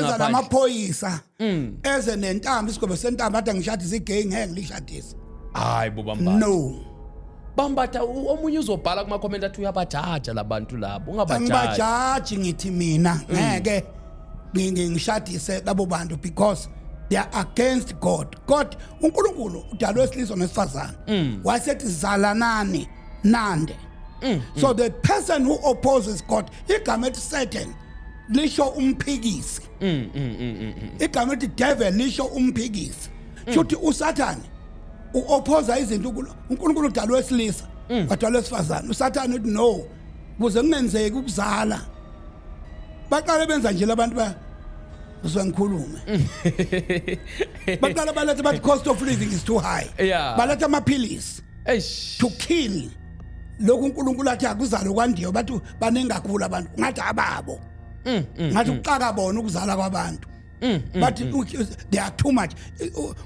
Ngenza ngaphandle. namaphoyisa eze nentambo, isigwebo sentambo, athi angishadise igay, ngeke ngilishadise. Hayi bo, Bambatha. No. Bambatha, omunye uzobhala kuma comment athi uyabajaja labantu labo, ungabajaji. Angibajaji, ngithi mina ngeke ngishadise labo bantu because they are against God. God, uNkulunkulu udalwe wesilisa nesifazane, wayesethi zalanani nande. So the person who opposes God, igama ethi Satan lisho umphikisi, igama ethi devil lisho umphikisi. Shuthi uSathane uopposa izinto. uNkulunkulu udalwe wesilisa, wadalwa wesifazane. USathane uthi no, kuze kungenzeki ukuzala. Baqale benza nje labantu ba uzwe ngikhulume, baqala baletha, bathi cost of living is too high. Baletha amaphilisi Eish. to kill lokhu uNkulunkulu athi akuzalwe kwandiwe. Bathi baningi kakhulu abantu, ngathi ababo, ngathi kuxaka bona ukuzala kwabantu. Bathi they are too much.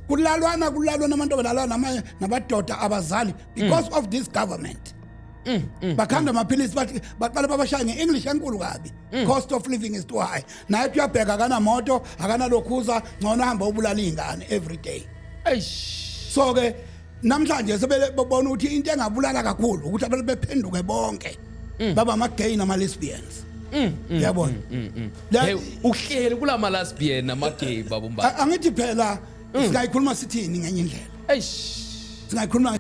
Kulalwana, kulalwana, abantu abalalwana nabadoda abazali because of this government. Bakhanda amaphilisi, bathi baqala babashaya nge-English enkulu kabi, cost of living is too high. Naye uthi uyabheka, akanamoto, akanalokhuza, ngcono hamba ubulala iy'ngane every day. Eish. So ke namhlanje sebele babona ukuthi into engabulala kakhulu ukuthi abantu bephenduke bonke baba ama-gay nama-lesbians, uyabona. Hey, uhleli kulama lesbian nama gay, baba Mbatha. Angithi phela singayikhuluma sithini ngenye indlela? Eish. Singayikhuluma.